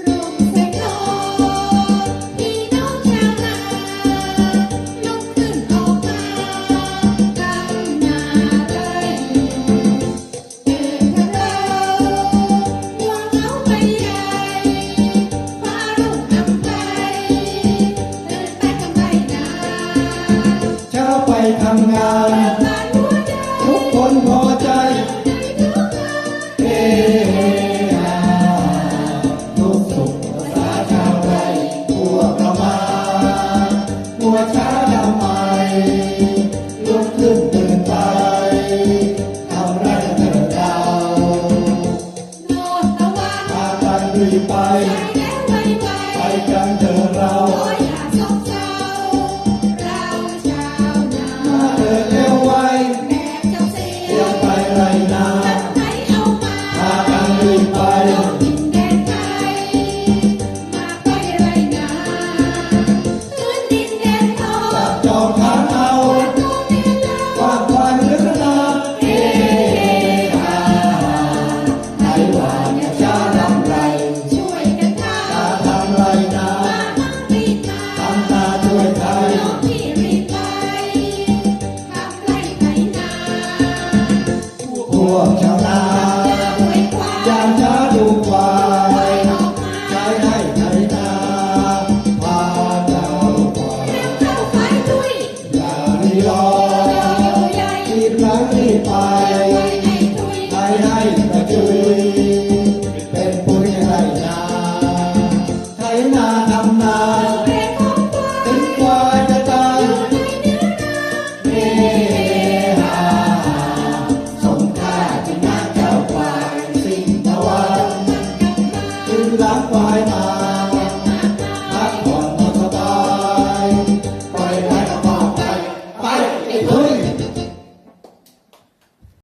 ລຸງເສກໂນ ພີ່ນ້ອງຊາວນາ ລຸກຂຶ້ນອອກມາ ທຳນາໄຮ່ ຕື່ນເທີນເອົາ ພວກເຮົາໄປໃຫຍ່ ຟ້າລຸງອຳໄພ ຕື່ນໄປທຳໄຮ່ນາ ເຊົ້າໄປທຳງານ ທຸກຄົນພໍໃຈ ເຮຮາ ທຸກສຸກພາສາຊາວໄຮ່ ພວກເຮົາມາ ມົວຊ້າທຳໄມ ລຸກຂຶ້ນຕື່ນໄປ ທຳໄຮ່ເທີນເອົາ ໂນດຕະວັນ ພາກັນລຸຍໄປ ໄປກັນເທີນເຮົາ ບໍ່ຢ່າຊົກເຊົາ ເຮົາຊາວນາ ມາເທີນແລ້ວໄວ ແບບຈັບເສຍ ຕຽມໄປໄຮ່ນາ ໃຜເອົາມາ ພາກັນລຸຍໄປ